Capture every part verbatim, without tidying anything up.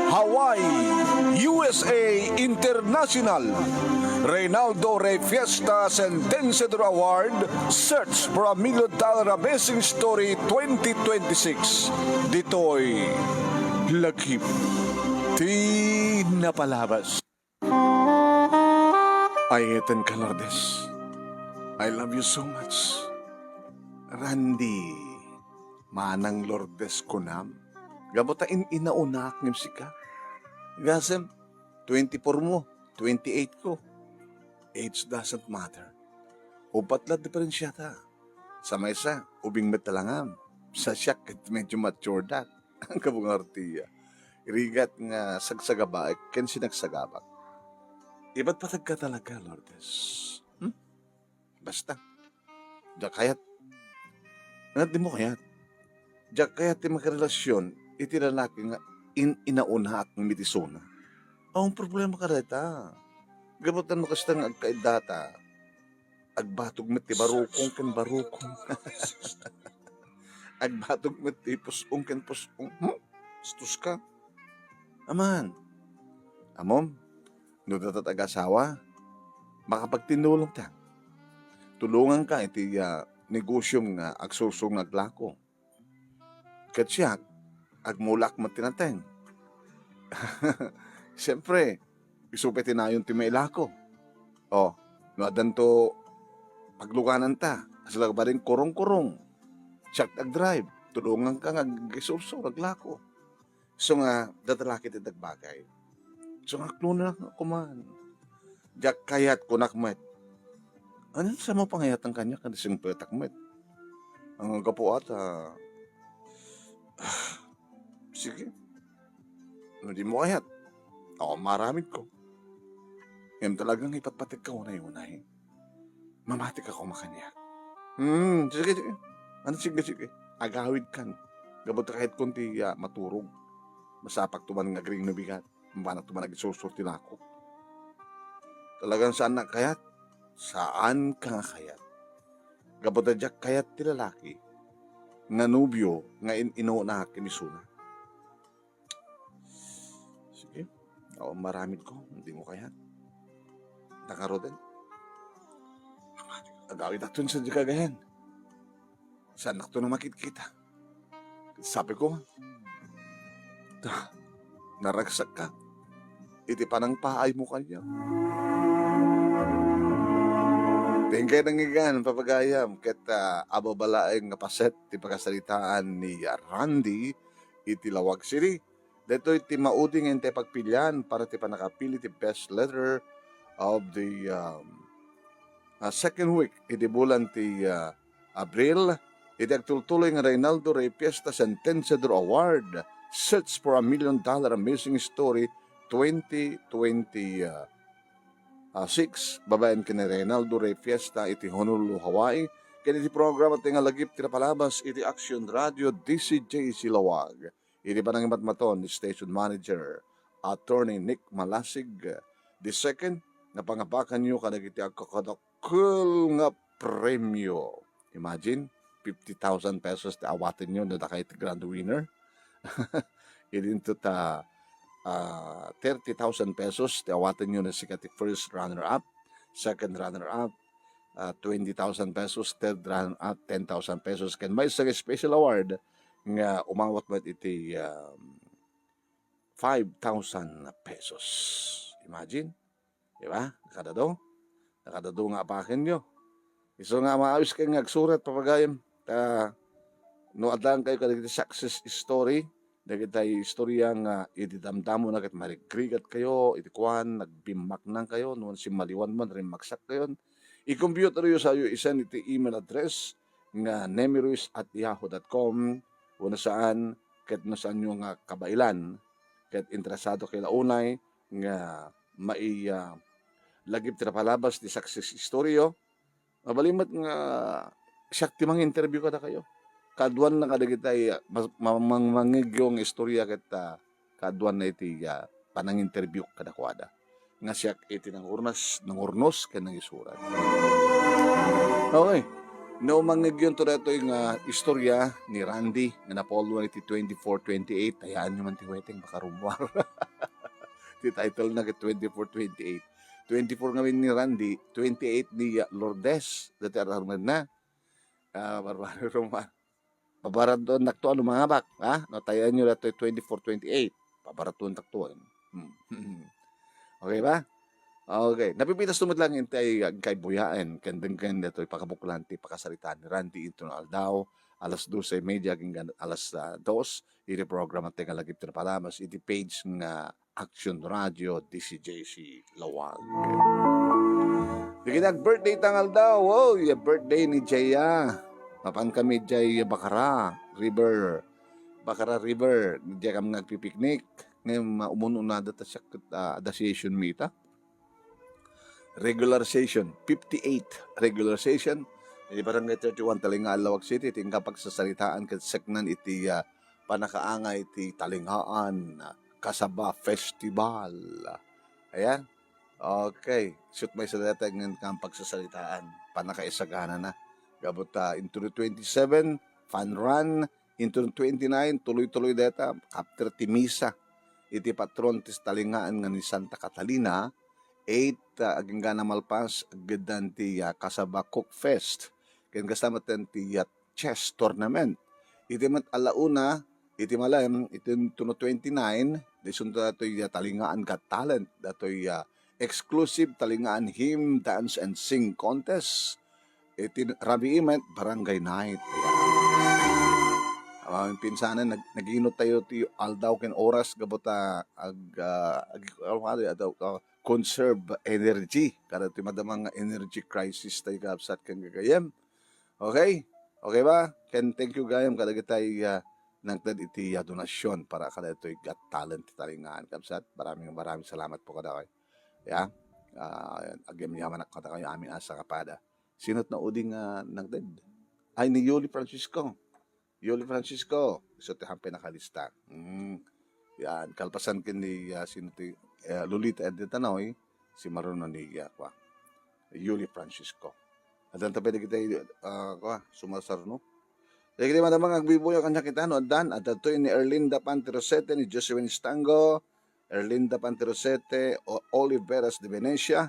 Hawaii, U S A International. Reynaldo Rey Fiesta Sentenciador Award, Search for a Million Dollar Amazing Story twenty twenty-six. Ditoy lagip ti napalabas. Ay, eten ka, Lourdes. I love you so much. Randy, manang Lourdes kunam. Gapu ta in-inaunak ngem sika. Gasem, twenty-four mo, twenty-eight ko. Age doesn't matter. Uppat la diferensiata. Sa maysa, ubing met talangam. Sa siak, ket medyo mature dat. Ang kabungartia. Rigat nga sagsagabaek ken sinagsagabak. Ibat patag ka talaga, Lourdes. Hmm? Basta. Diak kayat. Ania ti dimo kayat? Diak kayat ti makarelasion iti lalaki nga in-inaunaak ngem iti isuna. Awan problema kadayta. Gapu ta no kasta nga agkaiddata, agbatog met ti barukong ken barukong. Agbatog met ti pus-ong ken pus-ong. Hmm? Bastos ka. Aman. Ammom, no data't agasawa, makapagtinnulongta. Tulonganka iti, ah, negosiom nga agsursuro nga aglako. Ket siak, agmulak met ti nateng. Siempre, isu pay ti nayon ti mailako. O, no addanto paglugananta, kasla bareng kurong-kurong. Siak ti agdrive, tulonganka nga agisursuro, aglako. Isu nga, data laki ti dagbagay. Isu nga, aglunak nga kuman. Diak kayat, kunak met. Ania ti saanmo pangayatan kaniak, ket singpetak met. Ang gapu ata, ah, sige. No dimo kayat, awan maaramidko. Ngem talagang ipatpategka unay-unay. Mamatika koma kaniak. Hmm, sige, sige. Ano, sige, sige. Agawidkan. Gapu ta kayatkon ti, ah, maturog. Masapakto man nga agriing no bigat. Mapanakto man agisursuro ti lako. Talagang saannak kayat? Saanka nga kayat. Gapu ta diak kayat ti lalaki nga nobio nga in-inaunaak ken isuna. Sige. Awan maaramidko, no dimo kayat. Nakaroden. Agawidakton sadiay kagayan. Saannakto a makitkita. Sapiko, ta, naragsakka iti panangpaaymo kaniak. Thank you, nangyigan, papagayam, ket, ah, ababa laeng nga paset ti pakasaritaan ni, ah, Randy iti Laoag City. Daytoy ti maudi nga intay pagpilian para ti pannakapili ti best letter of the, um, ah, second week iti bulan ti, ah, Abril, iti agtultuloy nga Reynaldo Rey Fiesta Sentenciador Award, Search for a Million Dollar Amazing Story twenty twenty, ah, ah, six, babaen ken ni Reynaldo Rey Fiesta iti Honolulu, Hawaii, ken iti programa ti nga lagip ti napalabas iti Action Radio D C J C Laoag. Iti panangimatmaton ni Station Manager, Attorney Nick Malasig the second, napangabakanyo kadagiti agkakadakkel nga premio. Imagine, fifty thousand pesos ti awatenyo no dakay ti grand winner. Idinto ta, ah, thirty thousand pesos ti awatenyo no sika ti first runner-up, second runner-up, ah, twenty thousand pesos, third runner-up, ten thousand pesos, ken maysa nga special award nga umawat met iti, um, five thousand pesos. Imagine, di ba? Nakadado? Nakadado nga abakenyo. Isu nga maawis kayo nga agsurat, papagayam. Ta, no, addaankayo kadagiti success story, dagiti istorya nga idi damdamona ket marigrigatkayo, iti kuan, nagbimmaknangkayo, no, simmaliwan man, rimmaksakkayon, i-compute-yo sayo, i-send iti email address nga nemiruiz at yahoo dot com, wenno saan, ket no saanyo nga kabaelan, ket interesado kayo la unay nga mai-, ah, lagip ti napalabas ti success story yo, mabalin met nga siak ti mang-interview kadakayo. Kaaduanna kadagiti, ah, mas-, ma-, mang-, mangngegyo nga istorya ket, ah, kaaduanna iti, ah, panang-interview kadakuada. Nga siak iti nangurnas, nangurnos ken nangisurat. Okay. No, mangngegyon to daytoy nga istorya ni Randy nga napolwan iti twenty-four twenty-eight, tayaanyo man ti weteng, baka rummuar. Ti title na ket twenty-four twenty-eight. Twenty-four ngamin ni Randy, twenty-eight ni, ah, Lourdes, dati aramidna. Ah, barbaro rummuar. Pabaradtuannakto a lumangabak, ha? No, tayaanyo daytoy twenty-four twenty-eight. Pabaradtuannakto. Hmm. Okay ba? Okay. Napipitasto met laeng ti, ah, kaibuyaen, ken denggen daytoy pakabuklan ti pakasaritaan ni Randy inton aldaw, alas dos y media agingga alas, ah, dos, iti programa ti nga lagip ti napalabas iti page nga Action Radio, D C J C Lawag. Dagiti ag-birthday ta nga aldaw, wow, ya birthday ni Jaya. Mapan kami jay Bacara River. Bacara River, diay kam nga agpipiknik. Ngem, ah, umun-unada ta siak ket, ah, adda session mi ita. Regular session, fifty-eight regular session. Iti Barangay thirty-one, Talingaan, Laoag City, iti inka pagsasaritaan ket seknan iti, ah, pannakaangay ti Talingaan, ah, Kasaba Festival. Ayan. Okay. Isut' maysa dayta nga inka pagsasaritaan. Pannakaisaganana. Gapu ta, inton twenty-seven, fun run. Inton twenty-nine, tuloy-tuloy dayta, after ti misa, iti patron ti Talingaan nga ni Santa Catalina, eight, ah, agingga a malpas, aggiddan ti, ah, Kasaba Cook Fest. Ken kasta met ti, ah, chess tournament. Iti met a la una, iti malem, iti inton twenty-nine, isunto datoy, ah, Talingaan Got Talent, datoy, ah, exclusive Talingaan Hymn, Dance and Sing Contest. Iti rabii met, Barangay Night. Ayan. Awan pinsanen, nag-, nag-inut tayo ti aldaw ken oras gapu ta ag-, ah, ag-, ah, ano, ah, conserve energy. Kada ti madama nga energy crisis tayo, kabsat ken gagayyem. Okay? Okay ba? Ken thank you gayam kadagitay, ah, nangted iti, ah, donasyon para kadagitoy Got Talent ti Talingaan, kabsat. Maraming, maraming salamat po kadakayo. Ya. Ah, agyamyamanak kadakayo amin a sangkapada. Sino ti naudi nga nangted? Ay, ni Yuli Francisco. Yuli Francisco, isu ti amin nakalista. Mm. Yan, kalpasan ken ni, ah, sino ti, eh, Lolita Edna Tanoy, si Maruno ni, ah, kua, Yuli Francisco. Addan ta pwede kita, ah, kua, sumarsarno. Dagiti madama nga agbibuya kaniak ita, no, addan, adda daytoy ni Erlinda Panterosete, ni Josephine Stango, Erlinda Panterosete, O-, Oliveras de Venecia,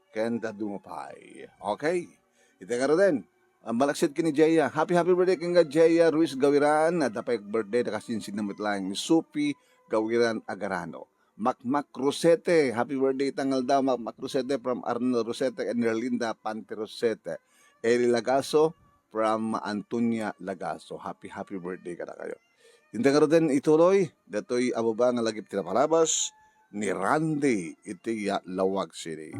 ken dadduma pay. Okay. Iti ngaruden, ang malaksid ken ni Jaya. Happy, happy birthday ken nga Jaya Ruiz Gawiran. Adda pay birthday, nakasinsin na met laeng ni Sophie Gawiran Agarano. Makmak Rosete, happy birthday ita nga aldaw, Makmak Rosete from Arnold Rosete and Erlinda Panterosete. Eli Lagaso from Antonia Lagaso. Happy, happy birthday kadakayo. Iti ngaruden ituloy, datoy a baba nga lagip ti napalabas ni Randy iti ya-, Laoag City.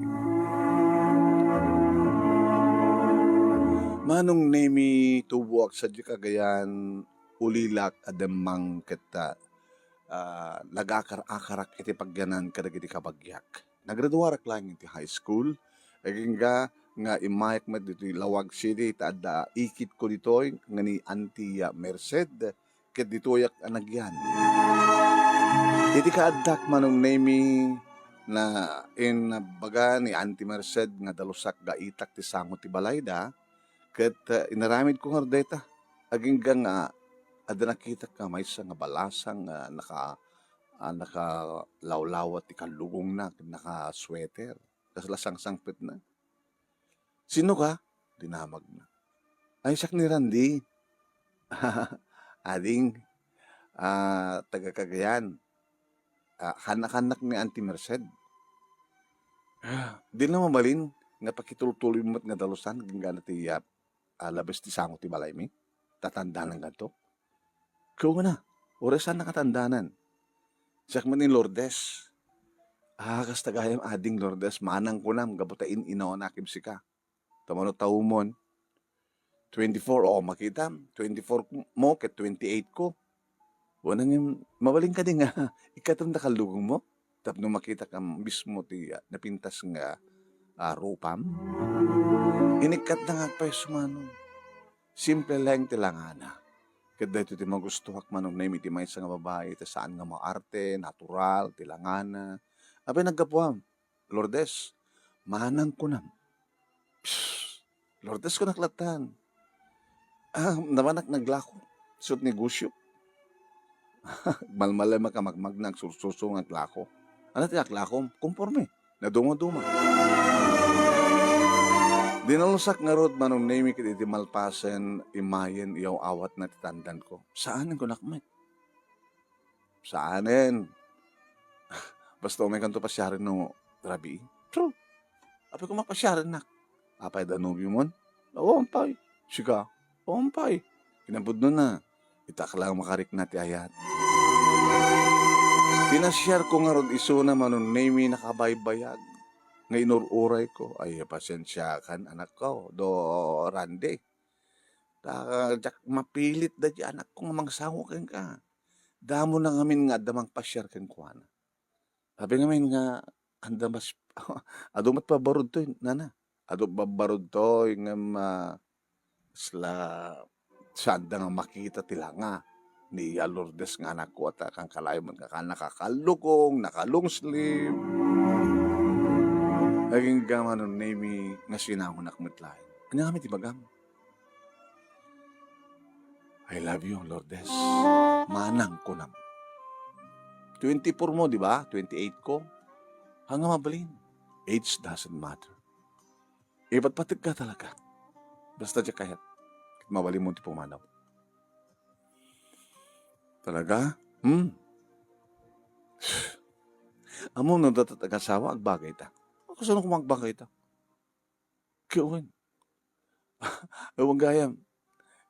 Manong Nemi, tuboak sadiay Cagayan, ulilak a demmang ket, ah, nagakar-akarak iti pagyanan kadagiti kabagiak. Nagraduarak laeng iti high school. Agingga nga immayak met ditoy Laoag City, ta adda ikitko ditoy nga ni Auntie, ah, Merced, ket ditoyak a nagyan. Iti kaaddak, Manong Nemi, na inbaga ni Auntie Merced nga dalusak nga itak ti sango ti balayda, ket, ah, inaramidko nga dayta. Agingga nga adda nakitak nga maysa nga balasang nga naka-, ah, nakalawlawa ti kallugongna ken naka-sweater. Kasla sangsangpetna. "Sino ka?" dinamagna. "Ay, siak ni Randy." "Ading, ah, taga Cagayan. Ah, kanak-kanak ni Auntie Merced." "Dina mabalin nga pakitultuloy met nga dalusan agingga ti, ah, ah, labes ti sango ti balaymi? Tatandanan kanto?" "Kuna, uray saan nakatandanan? Siak met ni Lourdes." "Ah, kasta gayam, Ading Lourdes, manang kunam gapu ta in-inawanakmi sika. Ta mano ta umon, twenty-four, o, makitam, twenty-four mo ket twenty-eight ko. Wen, ngem mabalin kadi nga ikkatem ta kallugongmo tapno makitak a mismo ti, ah, napintas nga, ah, rupam?" Inikkatna nga agpayso, Manong. Simple laeng ti langana. Ket daytoy ti magustuak, Manong Nemi, iti maysa nga babai, ta saan nga maarte, natural ti langana. Apay naggapuam? "Lourdes, manang kunam." "Psst, Lourdes, kunak lattan. Ah, napanak naglako. Isut' negosyo. Malmalemek a magmagna agsursurso nga aglako. Ania ti aglako? Konforme. Naduma-duma. Dinalusak ngarud, Manong Nemy, ket idi malpasen, imayen iyaw-awatna ti tandanko. Saanen, kunak met. Saanen. Basta umaykanto pasiaren no rabii. True. Apay koma pasiarennak. Apay da nobiomon? Awan pay. Sika? Awan pay. Kinapudnona. Itak lang makarikna ti ayat. Pinasiarko ngarud isuna, Manong Nemy, nakabaybayag nga inur-urayko. Ay, pasensiakan, anakko, do Randy. Ta, diak mapilit daydi anakko nga mangsawa kenka. Damo na ngamin nga adda mangpasiar kenkuana. Abi ngamin nga adda mas-, adu met pabbarudtoy, nana. Adu pabbarudtoy ngem, ah, kasla saanda nga makita ti langa ni Iya Lourdes nga anakko, ta kankalayo met nga nakakallukong, naka-long sleeve. Agingga, Manong Nemy, nga sinangonak met laeng. Ania ngamin ti ibagam? "I love you, Lourdes. Manang," kunam. Twenty-four mo, di ba? Twenty-eight ko. Ania nga mabalin? Age doesn't matter. Ipatpategka talaga. Basta diak kayat. Ket mabalinmo ti pumanaw. Talaga? Hmm? Ammom no dayta ti agasawak, agbagayta. Kasano koma agbagayta? Ket wen. Awan gayam.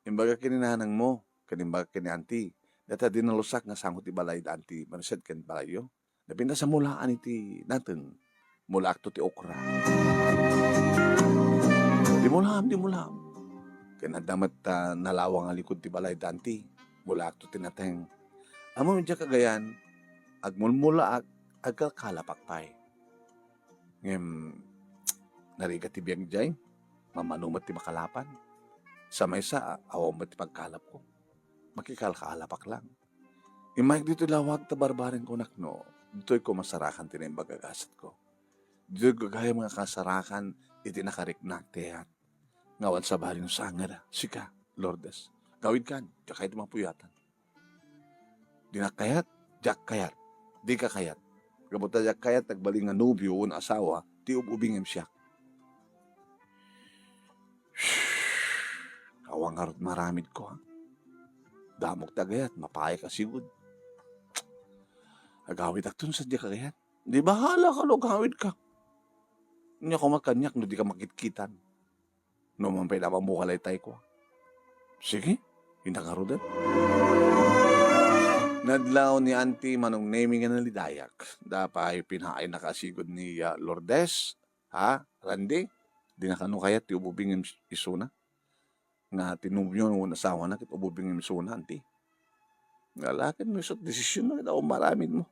Imbagak ken ni nanangmo, ken imbagak ken ni auntie. Dayta dinalusak nga sango ti balay da auntie Merced ken balayyo. Napintas a mulaan iti nateng. Mulaakto ti okra. Dimulaam, dimulaam. Ken adda met, ah, nalawang a likud ti balay da auntie. Mulaakto ti nateng. Ammom, idiay kagayan, agmulmulaak, agkalkalapak pay. Ngem narigat ti biag idiay, mamano met ti makalapan. Sa maysa, awan met ti pagkalapko. Makikalkalapak lang. Immayek ditoy lawag ta barbareng kunak no, ditoyko masarakan ti naimbag a gasatko. Ditoy gagayam nga kasarakan iti nakariknak ti ayat. Nga awan sabali no sangada, sika, Lourdes. Gawidkan, diak kayat ti mapuyatan. Dinak kayat, diak kayat. Dika kayat. Gapu ta diak kayat agbalin nga nobio wenno asawa ti ub-ubingem siak. Awan ngarud maaramidko, ha? Damok ti agayat, mapayak a sigud. Agawidakton sadiak agayat. Di bahalaka no agawidka. Ania koma kaniak no dika makitkitan. No man pay la mamukalaytayko. Sige, innak ngaruden. Nadlaw ni Auntie Manong Nemy nga nalidayak. Dapay pinaaynak a sigud ni, ah, Lourdes. Ha, Randy? Dina kano kayat ti ububingem isuna? Nga ti nobio wenno asawana ket ububingem isuna, Auntie? Nga la ket no isu ti desisionna ket awan maaramidmo.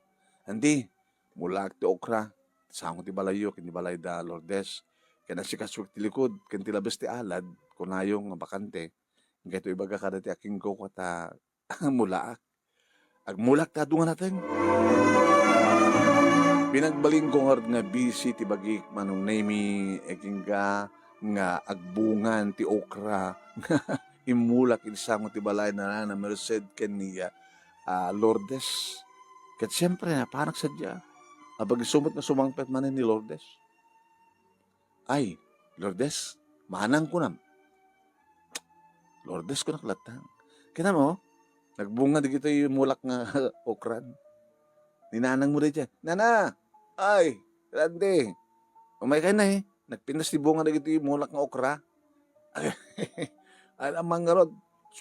Auntie, mulaak ti okra, sango ti balayyo ken ti balay da Lourdes. Ken asikasuek ti likud ken ti labes ti alad, kunayo nga bakante. Inkayto ibaga kadati a kenkuko ta mulaak. Agmulak ta adu nga nateng. Pinagbalinko ngarud nga busy ti bagik, Manong Nemy, agingga nga agbungan ti okra nga immulak iti sango ti balay da Nana Merced ken ni, ah, Lourdes. Ket siempre, napanak sadiay. Apay isu met nga sumangpet manen ni Lourdes. "Ay, Lourdes, manang," kunam. "Lourdes," kunak latta. Kinam, oh, nagbunga dagitoy mulak nga okran. Ni nanangmo daydiay, "Nana! Ay, Randy! Umaykayo, eh. Nagpintas ti bunga dagitoy mulak nga okra." Ay, amangan ngarud,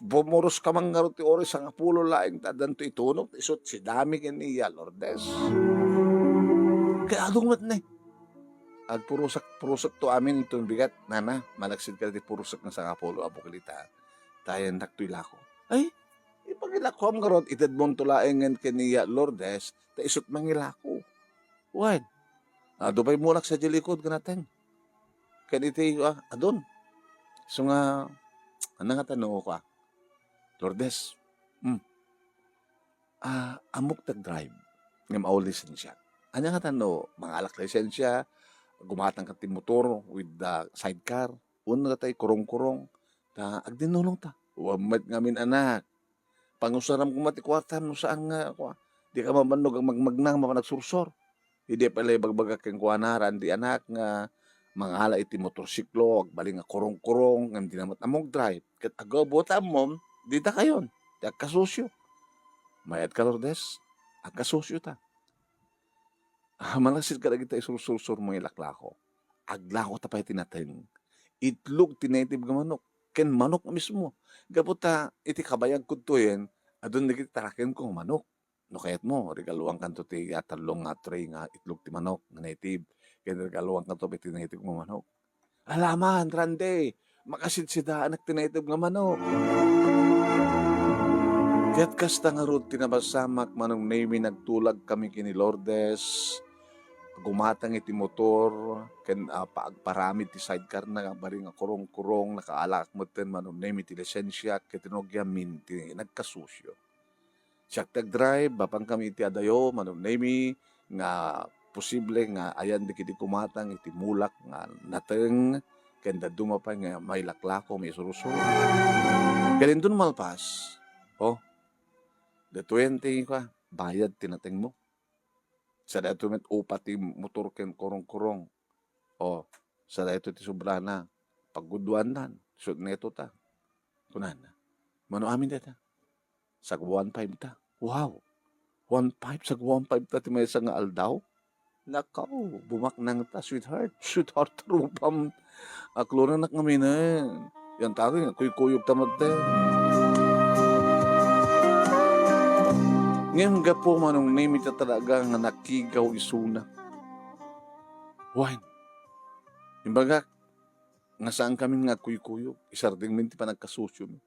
pumuroska man ngarud ti oras sangapulo laeng ta addanto itunok, isut' si Dami ken ni Iya Lourdes. Kaya adung met ne. Agpurusak-purusak to amin inton bigat, "Nana, malaksid ka ti purusek nga sangapulo a bukel ita. Ta ayannak toy lako." Ay, ipagilakoam ngarud, itedmonto laengen ken ni Iya Lourdes, ta isut' mangilako. Wen, adu pay mulak sadiay likud nga nateng. Ken iti, ah, adun. Isu nga, ania nga tanongko, ah? Lourdes, hmm. Ah, ammok ti agdrive, ngem awan lisensia. Ania nga ta no mangalak lisensia, gumatangka ti motor with the sidecar, wenno datay kurong-kurong, ta agdinnulongta. Wen met ngamin, anak. Pangusaram koma ti kuartam no saan nga, kua, dika mabannog a magmagna nga mapan agsursor. Idi pay la ibagbagak kenkuana, Randy anak, nga mangala iti motorsiklo, agbalin nga kurong-kurong, ngem dina met ammok drive. Ket agabu ta ammom, dita kayon, ti agkasusyo. Mayat ka, Lourdes? Agkasusyo ta. Ah, malaksid kadagita isursursurmo nga ilaklako. Aglako ta pay ti nateng. Itlog ti native nga manok, ken manok mismo. Gapu ta iti kabayag kudtoyen, adun dagiti tarakenko nga manok. No kayatmo, regaluankanto ti, ah, tallo nga tray nga itlog ti manok nga native, ken regaluankanto pay ti native nga manok. Alaman, Randy, makasidsidaanak ti naiteb nga manok. Ket kasta ngarud ti napasamak, Manong Nemy, nagtulag kami ken ni Lourdes. Gumatang iti motor, ken, ah, pa-, agparamid ti sidecar na, bari nga kurong-kurong, nakaalak metten, Manong Nemy, ti lisensia, ket tinugyamin ti nagkasusyo. Siak ti agdrive, mapan kami iti adayo, Manong Nemy, nga posible nga ayan dagiti gumatang iti mulak nga nateng, ken dadduma pay nga mailaklako, maisursuro. Ken inton malpas, oh, the twenty ka, bayad ti natengmo. Sa daytoy met upa ti motor ken kurong-kurong. Oh, sa daytoy ti sobrana. Pagguduandan, isu neto ta. Kunana, "Mano amin dayta?" "Sagwa one five ta." "Wow! One five, sagwa one five ta ti maysa nga aldaw?" Nakaw, bumaknang ta, sweetheart. Sweetheart, rupam. Aklonanak ngamin, eh. Yan tayo, kuykuyog ta met, eh. Ngem gapu, Manong Nemy, ta talaga nga nakigaw isuna. Wen, imbagak, nga saan kami nga agkuykuyog, isardengmin ti panagkasusyomi.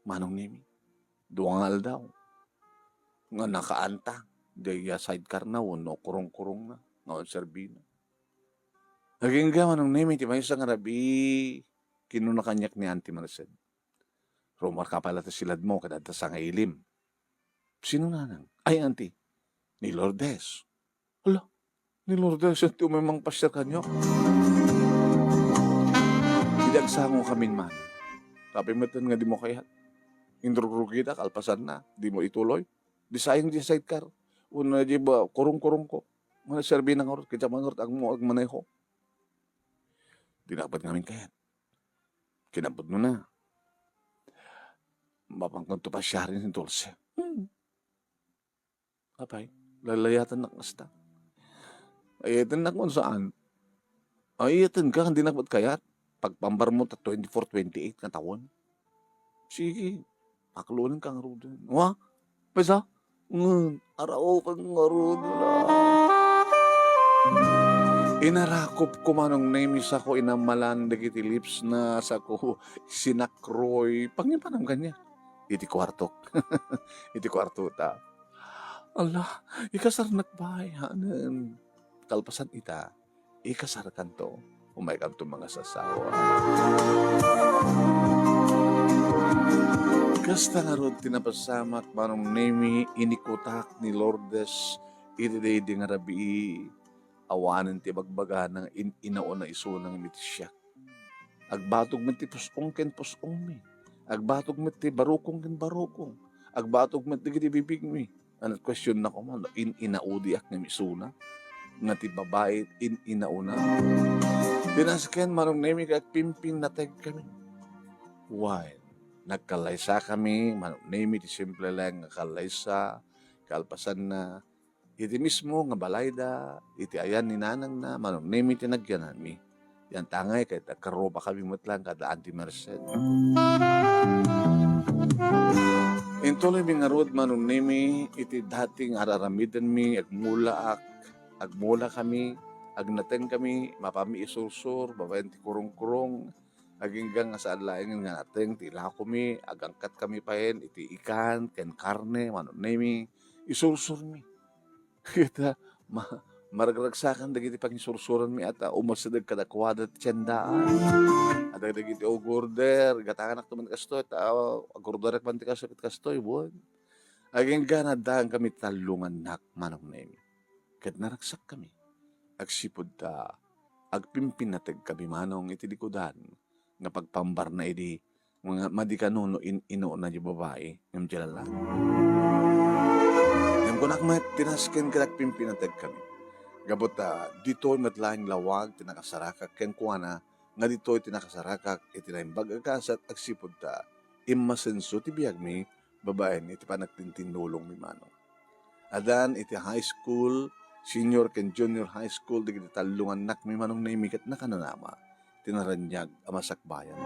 Manong Nemy, dua nga aldaw nga nakaanta, diay sidecar na wenno kurong-kurong na, nga onserbina. Agingga, Manong Nemy, ti maysa nga rabii, kinuna kaniak ni Auntie Marcel. Rumarka pay la ti siladmo, ket adda sangailim. Sino nanang? Ay, Auntie, ni Lourdes. Hala, ni Lourdes ti umay mangpasiar kaniak. Idi agsango kamin man. Kapimetten nga dimo kayat. Inrugrugida, kalpasanna, dimo ituloy. Di sayang di sidecar. Una di ba, kurong-kurong ko. Manaserbi na ngarud, kaya man ngarud, agmo, agmaneho. Di dapat ngamin kayat. Kinapudno na. Mapankan to pasiarin ni Dulce. Hmm. Apay, lalayatennak kasta. Ayatennak man saan? Ayatenka, dinak met kayat. Pagpambarmo ta twenty-four, twenty-eight nga tawen. Sige, paklonenka ngaruden. Wa? Pwesa? Ngun, araopen ngarud la. Inarakop ko, Manong Nemy, sako inammalan dagiti lips na, sako sinakroy. Pangipanam kaniak. Iti kuartok. Iti kuarto ta. Ala, ikasarnak pay, hanen. Kalpasan ita, ikasarkanto, umaykanto mangasasawa. Kasta ngarud ti napasamak, Manong Nemy, inikutak ni Lourdes iti daydi nga rabii. Awanen ti bagbagana nga in-inauna isuna ngem iti siak. Agbatog met ti pus-ong ken pus-ongmi. Agbatog met ti barukong ken barukong. Agbatog met dagiti bibigmi. Ano, question na ko man, in-inaudiak ngem isuna nga ti babai in-inauna. Tinasken, Manong Nemy, ket agpimpinnateg kami. Wen, nagkallaysa kami, Manong Nemy, ti simple lang nga kallaysa, kalpasanna, iti mismo nga balayda, iti ayan ni nanangna, Manong Nemy, ti nagyananmi. Yan tangay, ket agkarrupa kami met lang kada Auntie Merced. Intuloymi ngarud, Manong Nemy, iti dati nga ar-aramidenmi, agmulaak, agmula kami, agnateng kami, mapanmi isursur, babaen ti kurong-kurong, agingga nga saan laengen nga nateng ti ilakomi, agangkat kami payen iti ikan ken karne, Manong Nemy, isursurmi. Ket, ah, ma-, maragragsakan dagiti pangisursuranmi, at, ah, umasideg kadakuada ti tiendaan. Adda dagiti ag-order, gatanganak man kastoy, ta, ah, ag-orderak man ti kastoy, ket kastoy, wen. Agingga nga addakan kami tallo nga annak, Manong Nemy. Ket naragsak kami. Agsipud ta agpimpinnateg kami, Manong, iti likudan nga pagpambarna idi Nga madi kano no in-, inuuna diay babai, ngem diay lalaki. Ngem kunak met, ti nasken ket agpimpinategkami. Gapu ta ditoy met laeng lawag ti nakasarakak kenkuana, nga ditoy ti nakasarakak iti naimbag a gasat agsipud ta immasenso ti biagmi babaen iti panagtintinnulongmi manong. Addan iti high school, senior ken junior high school, dagiti tallo nga annakmi manong Nemi ket nakananama ti naraniag a masakbayan.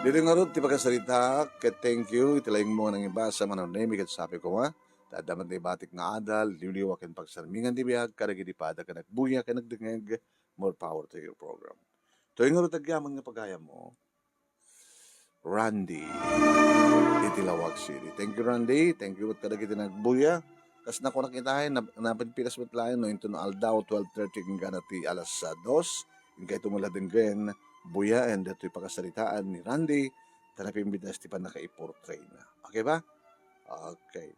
Ditoy ngarud ti pakasaritaak, ket thank you iti laingmo nga nangibasa manong Nemi ket sabi koma, ta adda met naibatik nga adal, liwliwa ken pagsarmingan ti biag kadagiti pada ken agbuya ken agdengngeg. More power to your program. Toy ngarud agyaman nga pagayammo, Randy, iti Laoag City. Thank you, Randy. Thank you met kadagiti nagbuya. Kas nakunak itaen, nap-, napinpinas met laeng no inton aldaw, twelve thirty, inggana ti alas, ah, dos. Inkay tumula denggen, buyaen datoy pakasaritaan ni Randy, ta napimbintas ti pannakaiportrayna. Okay ba? Okay.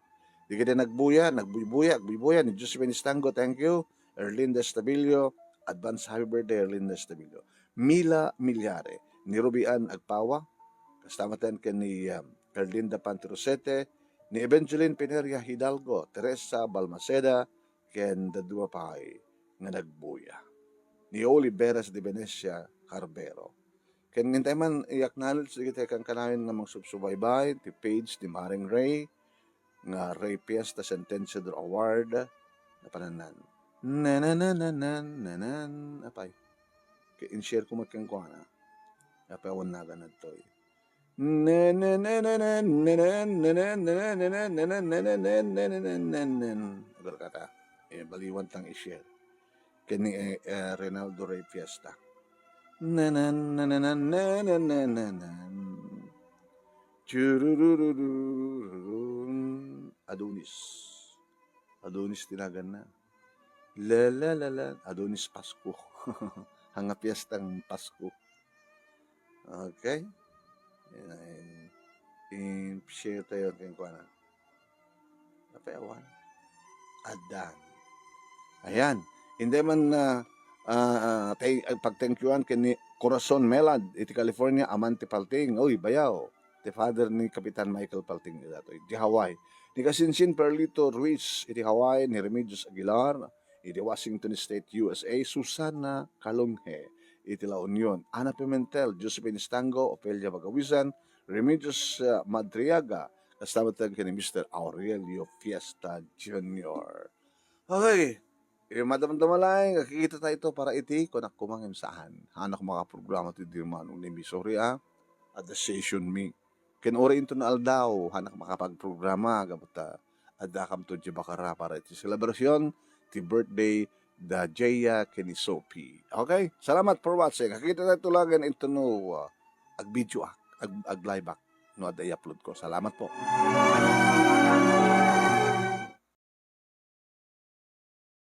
Dagiti nagbuya, nagbuybuya, agbuybuya ni Josephine Estango, thank you. Erlinda Estabilio, advance happy birthday, Erlinda Estabilio. Mila Milyare, ni Ruby Ann Agpawa, kasta met ken ni, um, Erlinda Pantirosete, ni Evangeline Pineria Hidalgo, Teresa Balmaceda, ken dadduma pay nga nagbuya. Ni Oliveras de Venecia Carbero. Ken intay man i-acknowledge dagiti kankanayon nga mangsubsubaybay ti page ni Maring Ray, nga Ray Fiesta Sentenciador Award, napanan. Nananananan, nanan, apay. Ke-, in-share ko met kenkuana. Apay, awan nagan daytoy. Agal kata. Eh, baliwan tang i-share. Ken ni, eh, eh, Reynaldo Ray Fiesta. Nanan, nananan, nanan, nananan. Churururururun. Adonis. Adonis ti naganna. La, la, la, la. Adonis Pasko. Haan nga piestang Pasko. Okay? Yan, in-share tayo kenkuana. Apay, awan. Addan. Ayan. Hindi man, ah, ah, ah, tay-, ah, pagthank-yuan ken ni Corazon Melad iti California, aman ti Palting. Uy, bayaw. Ti father ni Kapitan Michael Palting datoy. Iti Hawaii. Ni Kasinsin Perlito Ruiz iti Hawaii, ni Remedios Aguilar iti Washington State, U S A, Susana Calonge iti La Union, Ana Pimentel, Josephine Estango, Ofelia Bagawisan, Remedios, ah, Madriaga, kasta met ken ni Mister Aurelio Fiesta Junior. Okay, eh, madamdama laeng, kakita tayo ito para iti, kunak koma ngem saan. Haanak makaprograma ti di manong ni Missouri, ah. At the session mi. Ken uray inton aldaw, haanak makapagprograma, gapu ta addakamto diay Bacarra para iti selebrasyon ti birthday da Jaya ken ni Sophie. Okay? Salamat for watching. Kakita tayo laeng inton no, uh, ag-video ak, ag-, ag-live ak no adda i-upload ko. Salamat po.